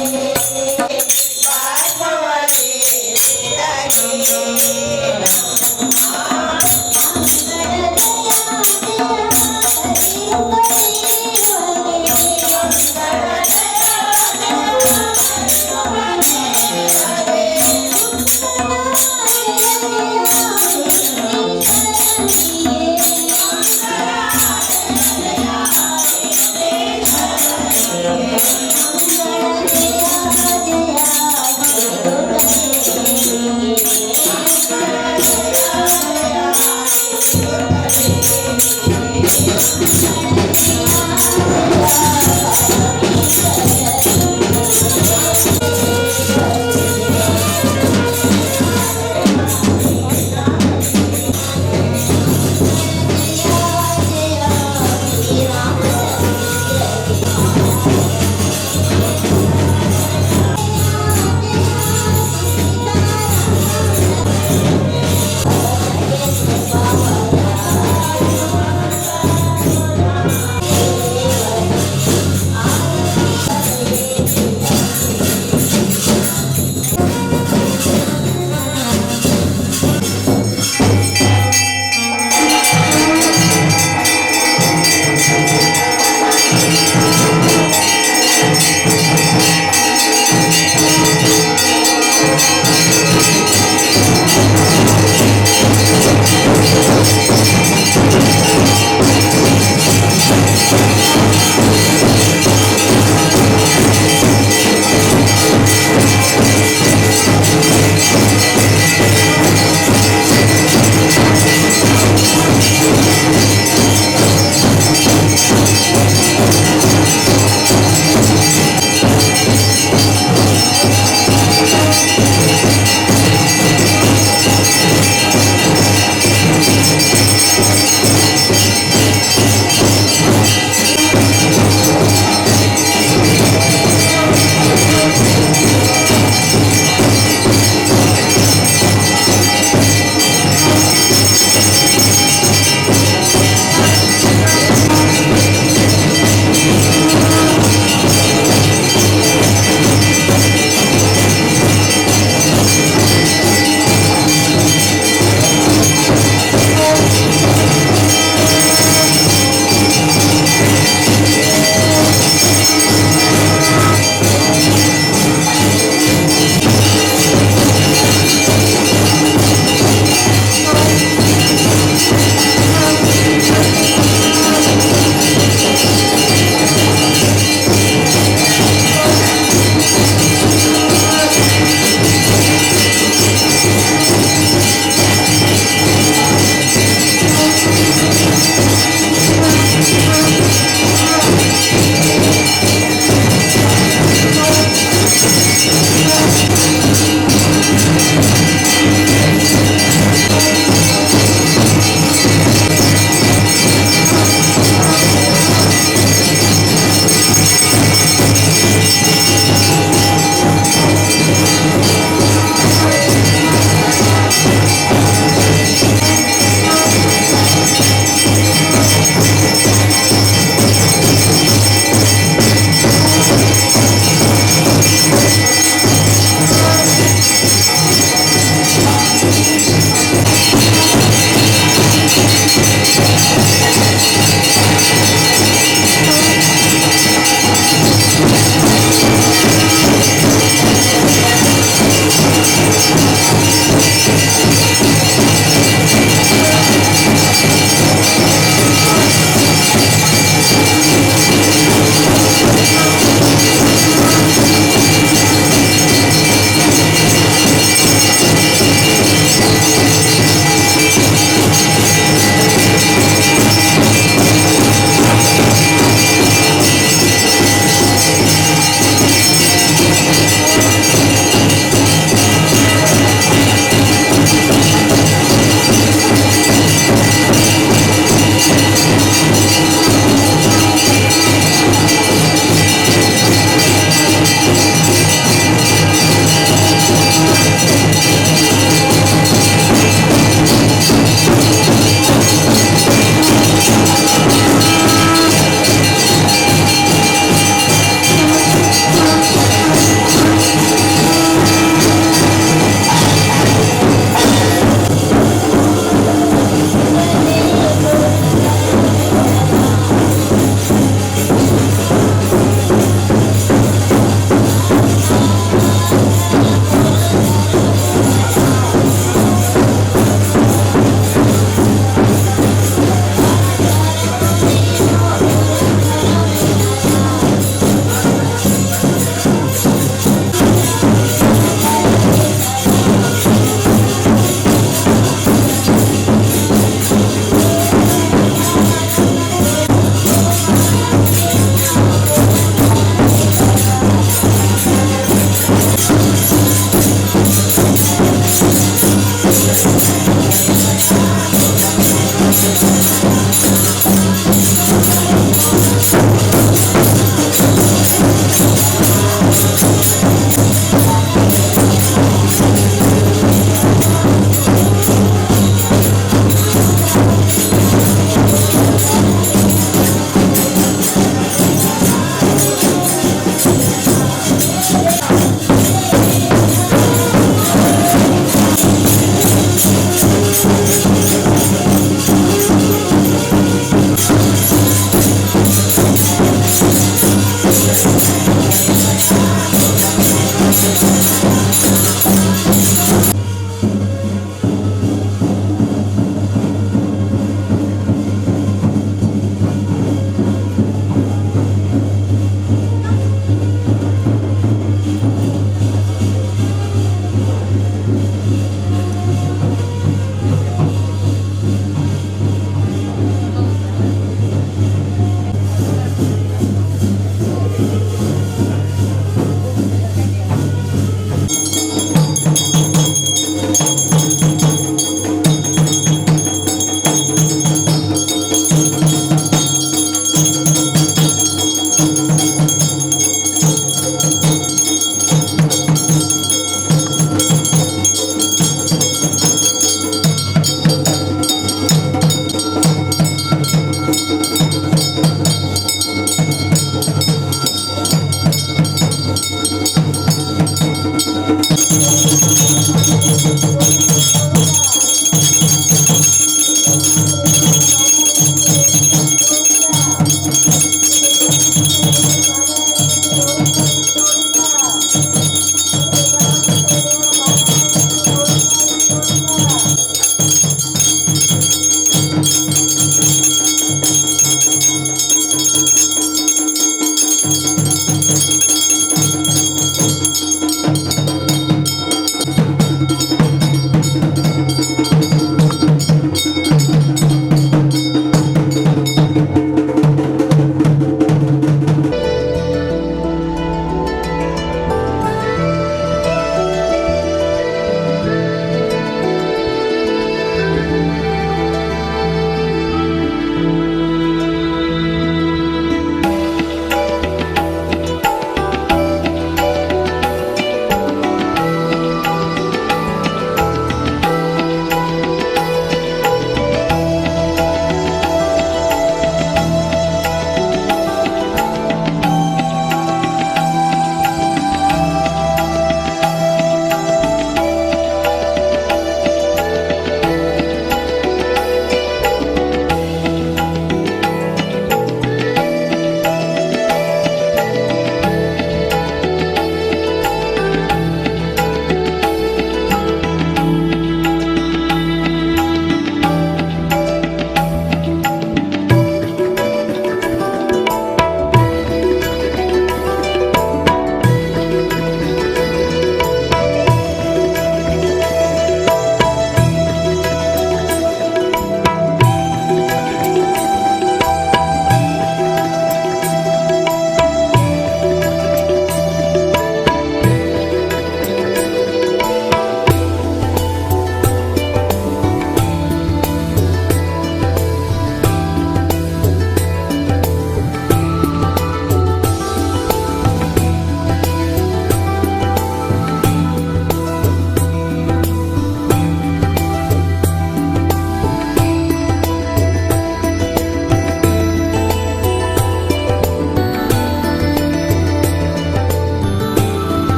ಮಲ್ಲಿಗೆ.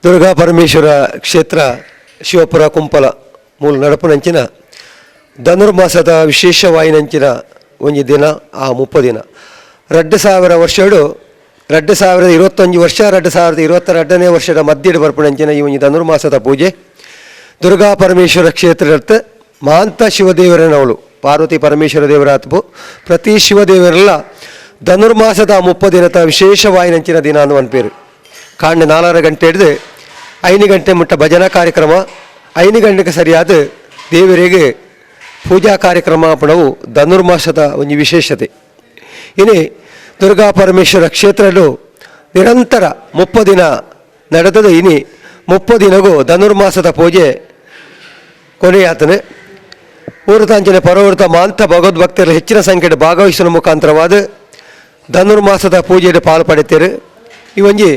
Durga Parameshwara ಕ್ಷೇತ್ರ ಶಿವಪುರ ಕುಂಪಲ ಮೂಲ ನಡಪುನಂಚಿನ ಧನುರ್ಮಾಸದ ವಿಶೇಷವಾಯಿನಂಚಿನ ಒಂಜಿ ದಿನ ಆ 30 ದಿನ 2000 ವರ್ಷಡು 2021 ವರ್ಷ 2022ನೇ ವರ್ಷದ ಮಧ್ಯೆ ಬರ್ಪುನಂಚಿನ ಈ ಒಂಜಿ ಧನುರ್ಮಾಸದ ಪೂಜೆ ದುರ್ಗಾ ಪರಮೇಶ್ವರ ಕ್ಷೇತ್ರದರ್ಥ ಮಾಂತ ಶಿವದೇವರನವಳು ಪಾರ್ವತಿ ಪರಮೇಶ್ವರ ದೇವರಾತ್ಪು ಪ್ರತಿ ಶಿವದೇವರೆಲ್ಲ ಧನುರ್ಮಾಸದ 30 ದಿನದ ವಿಶೇಷವಾಯಿನಂಚಿನ ದಿನ ಅನ್ನುವ ಪೇರು. ಕಾಂಡ 4.30 ಗಂಟೆ ಹಿಡಿದು 5 ಗಂಟೆ ಮುಟ್ಟ ಭಜನಾ ಕಾರ್ಯಕ್ರಮ, 5 ಗಂಟೆಗೆ ಸರಿಯಾದ ದೇವರಿಗೆ ಪೂಜಾ ಕಾರ್ಯಕ್ರಮ ಪಣವು ಧನುರ್ಮಾಸದ ಒಂದು ವಿಶೇಷತೆ. ಇನಿ ದುರ್ಗಾ ಪರಮೇಶ್ವರ ಕ್ಷೇತ್ರಲು ನಿರಂತರ 30 ದಿನ ನಡೆದದು. ಇನಿ 30 ದಿನಗೂ ಧನುರ್ಮಾಸದ ಪೂಜೆ ಕೊನೆಯಾತನೆ. ಊರತಾಂಚನೆ ಪರವೃತ ಮಾಂತ ಭಗವದ್ಭಕ್ತರು ಹೆಚ್ಚಿನ ಸಂಖ್ಯೆಯಲ್ಲಿ ಭಾಗವಹಿಸುವ ಮುಖಾಂತರವಾದ ಧನುರ್ಮಾಸದ ಪೂಜೆಯಲ್ಲಿ ಪಾಲು ಪಡೆಯುತ್ತಾರೆ. ಈ ಒಂಜಿ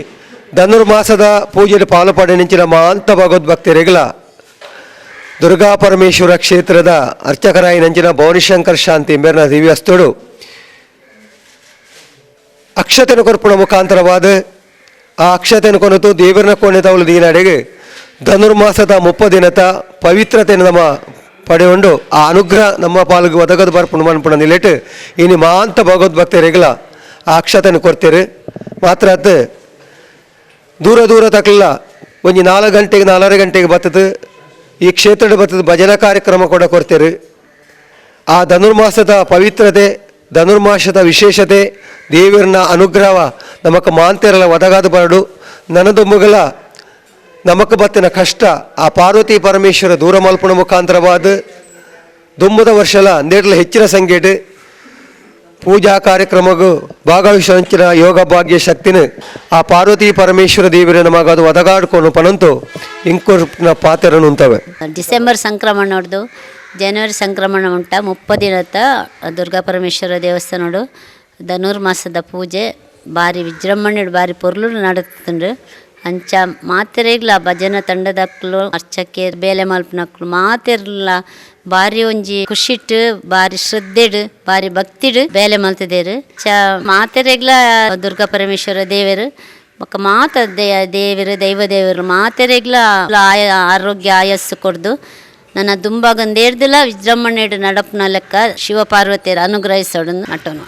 ಧನುರ್ಮಾಸದ ಪೂಜೆಯಲ್ಲಿ ಪಾಲು ಪಡೆನಿಂಚಿನ ಮಾಂತ ಭಗವದ್ಭಕ್ತರಿಗಳ ದುರ್ಗಾ ಪರಮೇಶ್ವರ ಕ್ಷೇತ್ರದ ಅರ್ಚಕರಾಯಿ ನಂಚಿನ ಭವನಿಶಂಕರ್ ಶಾಂತಿ ಮೇರ್ನ ದಿವ್ಯಸ್ತುಡು ಅಕ್ಷತೆನ ಕೊರ್ಪುಣ ಮುಖಾಂತರವಾದ ಆ ಅಕ್ಷತೆನ ಕೊನತು ದೇವರನ ಕೋಣೆ ತವಳು ದೀನಡೆಗೆ ಧನುರ್ಮಾಸದ 30 ದಿನದ ಪವಿತ್ರತೆಯನ್ನು ನಮ್ಮ ಪಡೆಯುಂಡು ಆ ಅನುಗ್ರಹ ನಮ್ಮ ಪಾಲಿಗೆ ಒದಗದು ಬರ್ಪುಣ ಮನ್ಪುಣ ನಿಲೆಟ್ ಇನಿ ಮಾಂತ ಭಗವದ್ಭಕ್ತರಿಗಳ ಆ ಅಕ್ಷತೆನ ಕೊಡ್ತೀರಿ. ಮಾತ್ರ ಅತ್ ದೂರ ದೂರ ತಕ್ಕಲ್ಲ ಒಂಜಿ 4 ಗಂಟೆಗೆ 4.30 ಗಂಟೆಗೆ ಬರ್ತದೆ ಈ ಕ್ಷೇತ್ರದ ಬರ್ತದೆ ಭಜನಾ ಕಾರ್ಯಕ್ರಮ ಕೂಡ ಕೊಡ್ತೀರಿ. ಆ ಧನುರ್ಮಾಸದ ಪವಿತ್ರತೆ, ಧನುರ್ಮಾಸದ ವಿಶೇಷತೆ, ದೇವರನ್ನ ಅನುಗ್ರಹ ನಮಕ್ ಮಾಂತೆರಲ ಒದಗಾದ ಬರಡು ನನದೊಮ್ಮುಗಲ ನಮಕ್ ಬತ್ತಿನ ಕಷ್ಟ ಆ ಪಾರ್ವತಿ ಪರಮೇಶ್ವರ ದೂರ ಮಲ್ಪುಣ ಮುಖಾಂತರವಾದ ದುಮ್ಮದ ವರ್ಷಲ ನೇರಲ ಹೆಚ್ಚಿನ ಸಂಖ್ಯೆಡ್ ಪೂಜಾ ಕಾರ್ಯಕ್ರಮಗೂ ಭಾಗವಹಿಸುವಂಚಿನ ಯೋಗ ಭಾಗ್ಯ ಶಕ್ತಿನ ಆ ಪಾರ್ವತಿ ಪರಮೇಶ್ವರ ದೇವರ ನಮಗದು ಒದಗಾಡ್ಕೊಂಡು ಪನಂತು ಇಂಕುರ್ನ ಪಾತ್ರನು ಉಂತವೆ. ಡಿಸೆಂಬರ್ ಸಂಕ್ರಮಣ ಹೊಡ್ದು ಜನವರಿ ಸಂಕ್ರಮಣ ಉಂಟ 30 ದಿನದ ದುರ್ಗಾ ಪರಮೇಶ್ವರ ದೇವಸ್ಥಾನಡು ಧನುರ್ಮಾಸದ ಪೂಜೆ ಬಾರಿ ವಿಜೃಂಭಣೆ ಬಾರಿ ಪೊರ್ಲು ನಡತುಂಡು. ಅಂಚ ಮಾತೆರೆಗ್ಲ ಭಜನಾ ತಂಡದಕ್ಲು, ಅರ್ಚಕೆ, ಬೇಲೆ ಮಲ್ಪನಕ್ಲು ಮಾತೆರ್ಲ ಬಾರಿ ಒಂಜಿ ಖುಷಿಟ್, ಬಾರಿ ಶ್ರದ್ಧೆಡ್, ಬಾರಿ ಭಕ್ತಿಡ್ ಬೇಲೆ ಮಲ್ತುದೆರ್. ಚ ಮಾತೆರೆಗ್ಲ ದುರ್ಗಾ ಪರಮೇಶ್ವರ ದೇವೆರ್ ಬೊಕ್ಕ ಮಾತ ದೇವೆರ್, ದೈವ ದೇವೆರ್ ಮಾತೆರೆಗ್ಲ ಆಯ ಆರೋಗ್ಯ ಆಯಸ್ಸು ಕೊರ್ದು ನನ್ನ ದುಂಬಾಗಂದೇರ್ದಲ ವಿಜೃಂಭಣೆಡ್ ನಡಪುನ ಲೆಕ್ಕ ಶಿವ ಪಾರ್ವತಿಯರ್ ಅನುಗ್ರಹಿಸೋಡು ನಟೋನು.